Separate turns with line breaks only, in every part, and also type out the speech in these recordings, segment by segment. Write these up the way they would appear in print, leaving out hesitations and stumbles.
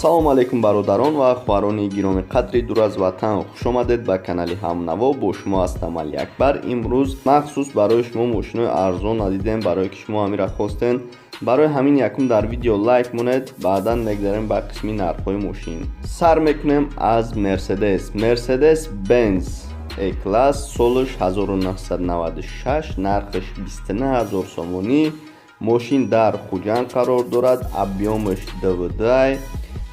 Ассалому алайкум, бародарон ва хоҳарони гиромӣ қадри дур аз ватан. Хуш омадед ба канали Ҳамнаво. Бо шумо ҳастам Алиакбар. Имрӯз махсус барои шумо мошинои арзон надидем, барое ки шумо ҳамира хостен. Барои ҳамин якум дар видео лайк монед, баъдан мегзарем ба қисми нархҳои мошин. Сар мекунем аз Мерседес. Мерседес Бенз Е класс, солаш 1996, нархаш 29 000 сомонӣ. Мошин дар Хуҷанд қарор дорад, объёмаш ДВД,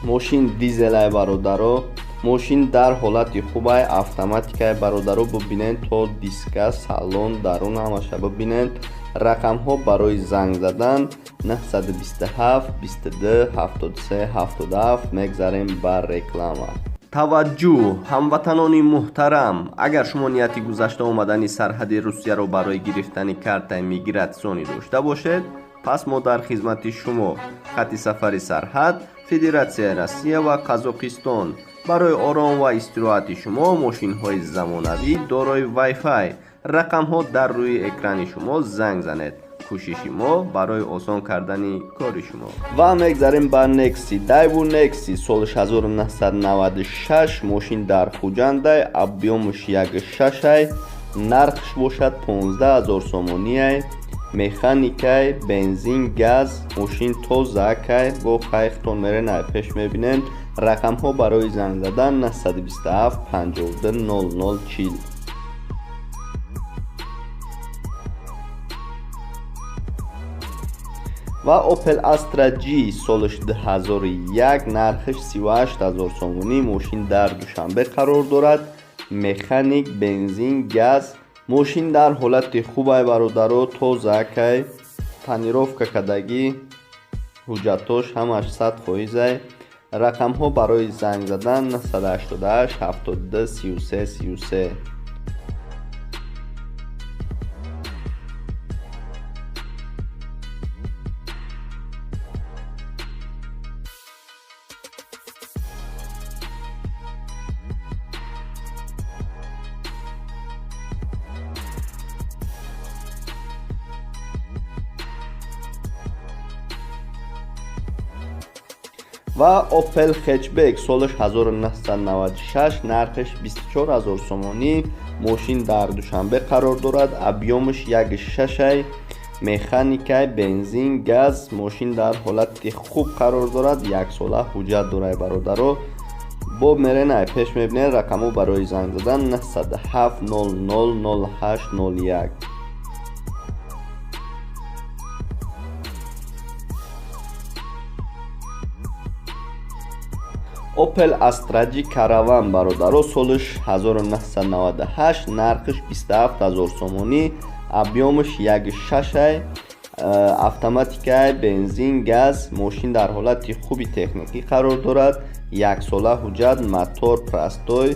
мошин дизелай, бародаро. Мошин дар ҳолати хубай, автоматикай, бародаро. Бибинед, то диска, салон, дарун ҳамаша бибинед. Рақамҳо барои занг задан 927 22 73 77. Мегзарем ба реклама. Таваҷҷӯҳ, ҳамватанони муҳтарам! Агар шумо нияти гузашта омадани сарҳади Русияро барои гирифтани картаи мигратсионӣ дошта бошед, пас мо дар хизмати шумо. Хатти сафари сарҳад Федератсияи Россия ва Қазоқистон. Барои ором ва истироҳати шумо мошинҳои замонавӣ дорои вайфай. Рақамҳо дар рӯи экрани шумо, занг занед. Кӯшиши мо барои осон кардани кори шумо. Ва мегзарем ба Некси, Дайву Некси, соли 1996, мошин дар Хуҷандай, объёмаш 1,6, нархш бошад 15 000 сомониай, механикай, бензин, газ. Мошин тозакай, бо хайхтон мерен, ай пеш мебинен. Рақамҳо барои занг задан 927 52 00 40. Ва Opel Astra G, солаш 2001, нархаш 38 000 сомонӣ. Мошин дар Душанбе қарор дорад, механик, бензин, газ. Мошин дар ҳолати хубай, бародаро, тозакай, тонировка кардагӣ, ҳуҷҷатош ҳамаш 100 фоизай. Рақамҳо барои занг задан 988 72 33 33. Ва Opel Hatchback, солаш 1996, нархаш 24 000 сомонӣ. Мошин дар Душанбе қарор дорад, объёмаш 1,6, механикай, бензин, газ. Мошин дар ҳолати хуб қарор дорад, яксола ҳуҷҷат дорад, бародаро. Бо мерен, ай пеш мебинед. Рақамҳо барои занг задан 907 00 08 01. Opel Astra G Caravan, бародаро, солаш 1998, нархаш 27 000 сомонӣ, объёмаш 1,6, автоматикай, бензин, газ. Мошин дар ҳолати хуби техникӣ қарор дорад, яксола ҳуҷҷат, мотор простой,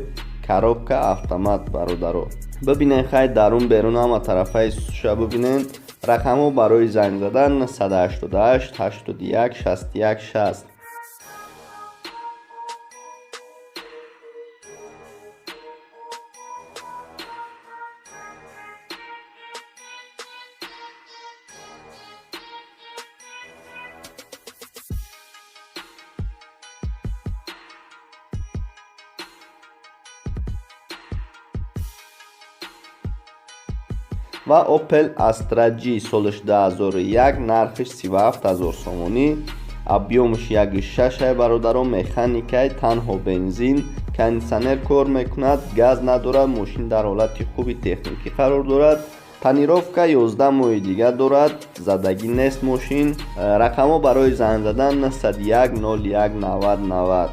коробка автомат. Бародаро, бибинед, хай, дарун, берун, ҳама тарафаи суша бибинед. Рақамҳо барои занг задан 188 81 61 60. Ва Opel Astra G, солаш 2001, нархаш 37 000 сомонӣ, объёмаш 1,6, бародаро, механикай, танҳо бензин, кондитсионер кор мекунад, газ надорад. Мошин дар ҳолати хуби техникӣ қарор дорад, тонировка 11 моҳи дигар дорад, задагӣ нест мошин. Рақамҳо барои занг задан 901 01 90 90.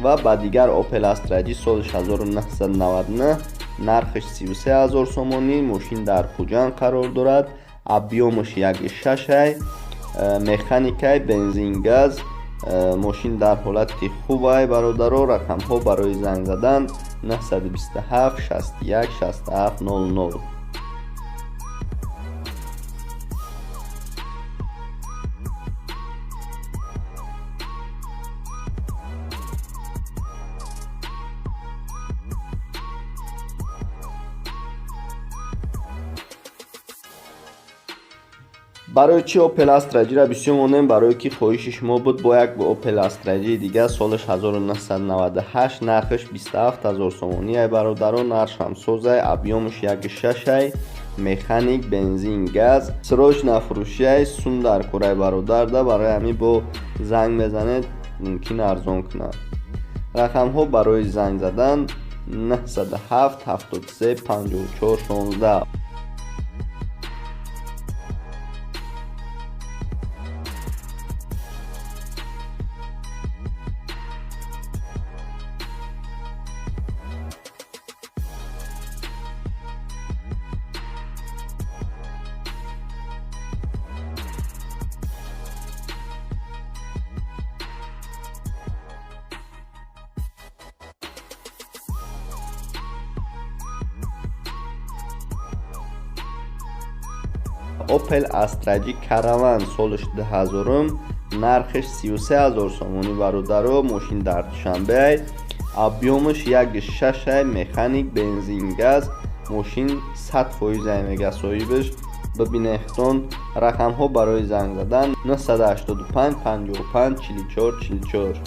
Ва ба дигар Opel Astra G, соли 1999, нархаш 33 000 сомонӣ. Мошин дар Хуҷанд қарор дорад, объёмаш 1,6, механикай, бензин, газ. Мошин дар ҳолати хубай, бародаро. Рақамҳо барои занг задан 927 61 67 00. Барои чи Opel Astra G-ра бисёр монем? Барои ки хоҳиши шумо буд бо як Opel Astra G дига, солаш 1998, нархаш 27000 сомонӣ ай бародаро, нарх ҳамсозай, объёмаш 1,6 ай, механик, бензин, газ, срочно фурӯшиай, сум дар курай бародарда, барои ҳамин бо занг мезанед, мумкин арзон кунад. Рақамҳо барои занг задан 907 73 54 16. Opel Astra G Caravan солаш 2000, нархаш 33000 сомонӣ бародаро, мошин дар Душанбе ай, объёмаш 1,6 ай, механик, бензин, газ, мошин 100% ай мега соҳибаш. Бибинед худтон, рақамҳо барои занг задан 985 55 44 44.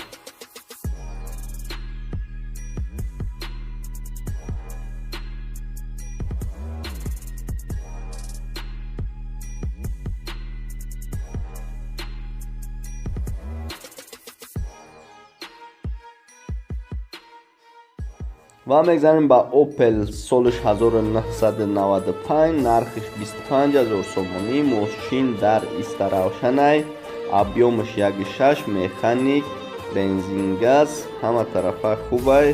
Ва мегзарем ба Opel солаш 1995, нархиш 25000 сомонӣ, мошин дар Истаравшанай, объёмаш 1,6, механик, бензин, газ, ҳама тарафа хубай.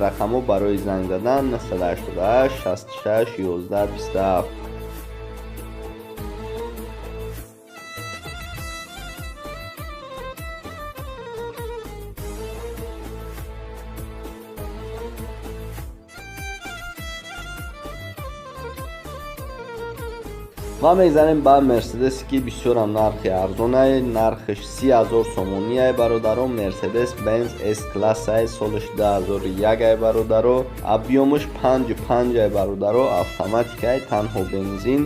Рақамҳо барои занг задан 988 66 11 27. Ва мегзарем ба Мерседесе ки бисёрам нархи арзонай, нархаш 30000 сомонӣ ай бародаро, Мерседес Бенз S класс ай, солаш 2001 ай бародаро, объёмаш 5,5 ай бародаро, автоматик ай, танҳо бензин.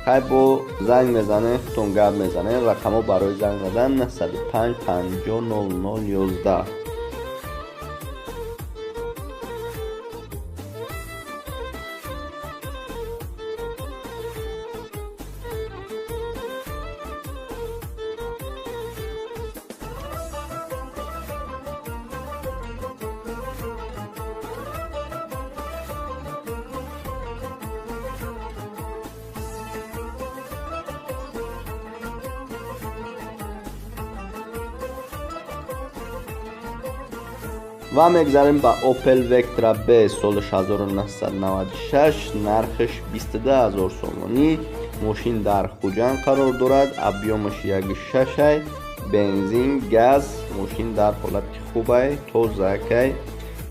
Хай бо занг мезанем, худтон гап мезанем, рақамҳо барои занг задан 905 50 00 11. Ва мегзарем ба Opel Vectra B солаш 1996, нархаш 22000 сомонӣ, мошин дар Хуҷанд қарор дорад, объёмаш 1,6 ай, бензин, газ, мошин дар ҳолати хубай, тозакай.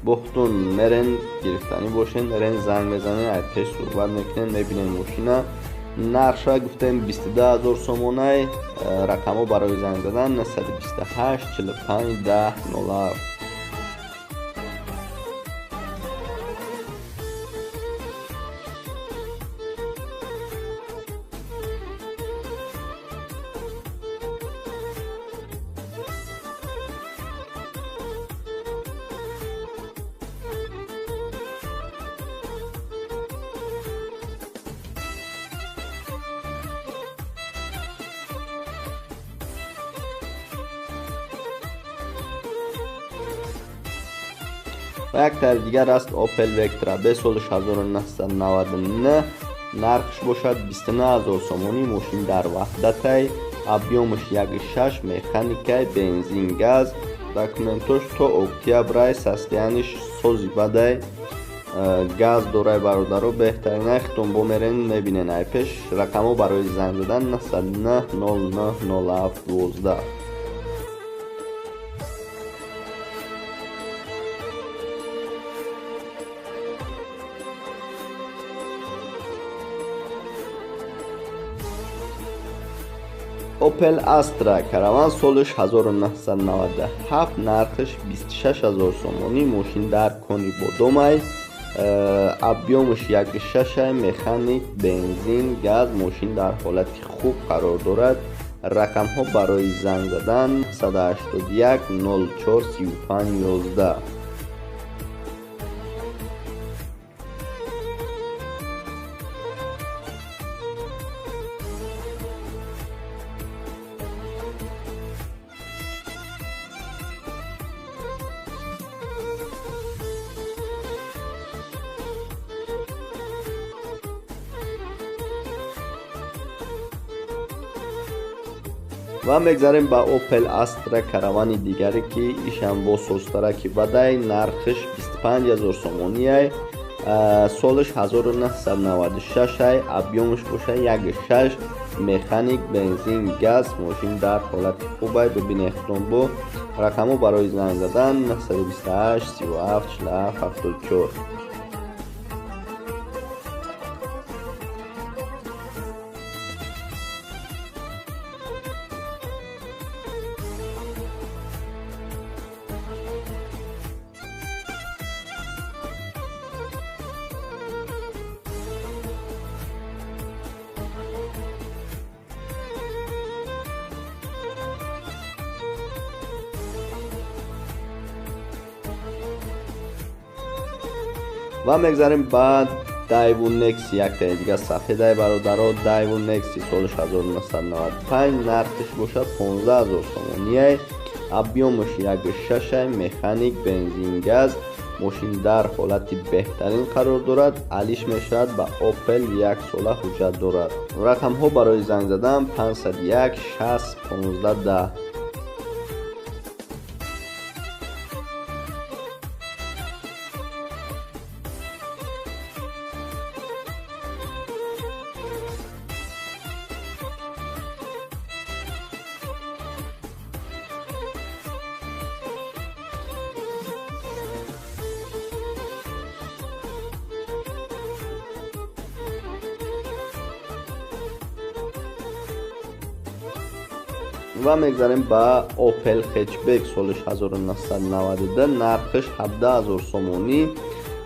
Бо худтон мерен гирифтанӣ бошен, мерен занг мезанен, ай пеш суҳбат мекунен, мебинен мошина. Нархша гуфтем 22000 сомонай, рақамҳо барои занг задан 928 45 10 07. Ва як тари дигар аст Opel Vectra B солаш 1999, нархш бошад 29000 сомонӣ, мошин дар Ваҳдатай, объёмаш 1,6, механикай, бензин, газ, документош то октябрай, состояниш сози бадай, газ дорай бародаро, беҳтаринай, худтон бо мерен мебинен ай пеш. Рақамҳо барои занг задан 909 09 07 12. Opel Astra Caravan солаш 1997, нархаш 26000 сомонӣ, мошин дар Конибодомай, Объёмаш 1,6, механик, бензин, газ. Мошин дар ҳолати хуб қарор дорад. Рақамҳо барои занг задан 181 04 35 11. Ва мегзарем ба Opel Astra каравани дигаре, ки ишам бо состараки бадай, нархш 25000 сомонияй, солаш 1996, объёмаш боша 1,6, механик, бензин, газ. Мошин дар ҳолати хубай, бибинед худтон. Бо рақамҳо барои занг задан 928 37 47 74. Ва мегзарем ба Daewoo Nexia, яктаи дига сафедай, бародаро. Daewoo Nexia соли 1995, нархиш бошад 15000 сомонияй, объёмаш 1,6, механик, бензин, газ. Мошин дар ҳолати беҳтарин қарор дорад. Алиш мешавад ба Opel, як сола ҳуҷҷат дорад. Рақамҳо барои занг задан 501 60 15 10. Ва мегзарем ба Opel Hatchback соли 1992, нархиш 17000 сомонӣ.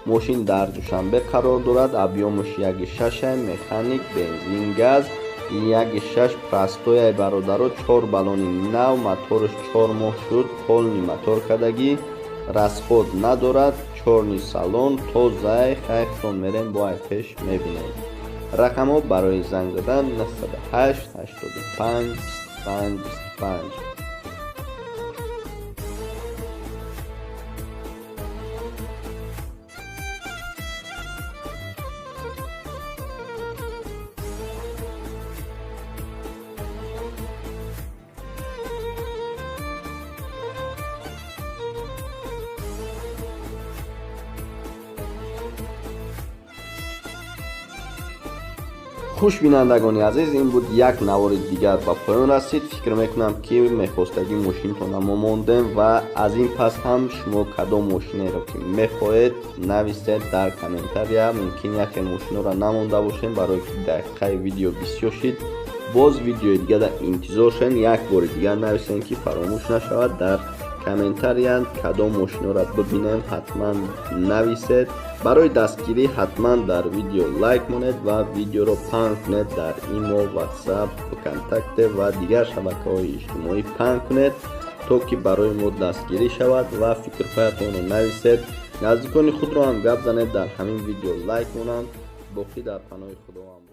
Мошин дар Душанбе қарор дорад. Объёмаш 1,6, механик, бензин, газ, 1,6 простояй, бародаро. 4 баллони нав, мотораш 4 моҳ шуд, полный мотор кардагӣ, расход надорад, чёрный салон, тозай. Хайхтон мерем бо ай пеш мебинем. Рақамҳо барои занг задан 908 85 25 25. Хуш, бинандагони азиз, ин буд як навори дигар ба поён расид. Фикр мекунам, ки мехостагӣ мошинтона мо мондем ва аз ин пас ҳам шумо кадом мошинеро ки мехоҳед, нависед дар комментария. Мумкин яке мошинҳоро намонда бошем, барое ки дақиқаи видео бисёр шид. Боз видеои дигар интизор шавем. Як бори дигар нависем, ки фаромӯш нашавад, дар комментария кадом мошинҳоро бибинем, ҳатман нависед. Барои дастгирӣ ҳатман дар видео лайк монед ва видеоро паҳн кунед дар Имо, Ватсап, Вконтакте ва дигар шабакаҳои иҷтимоӣ паҳн кунед, то ки барои мо дастгирӣ шавад ва фикрҳоятонро нависед. Наздикони худро ҳам гап занед, дар ҳамин видео лайк монанд. Боқӣ дар паноҳи Худованд.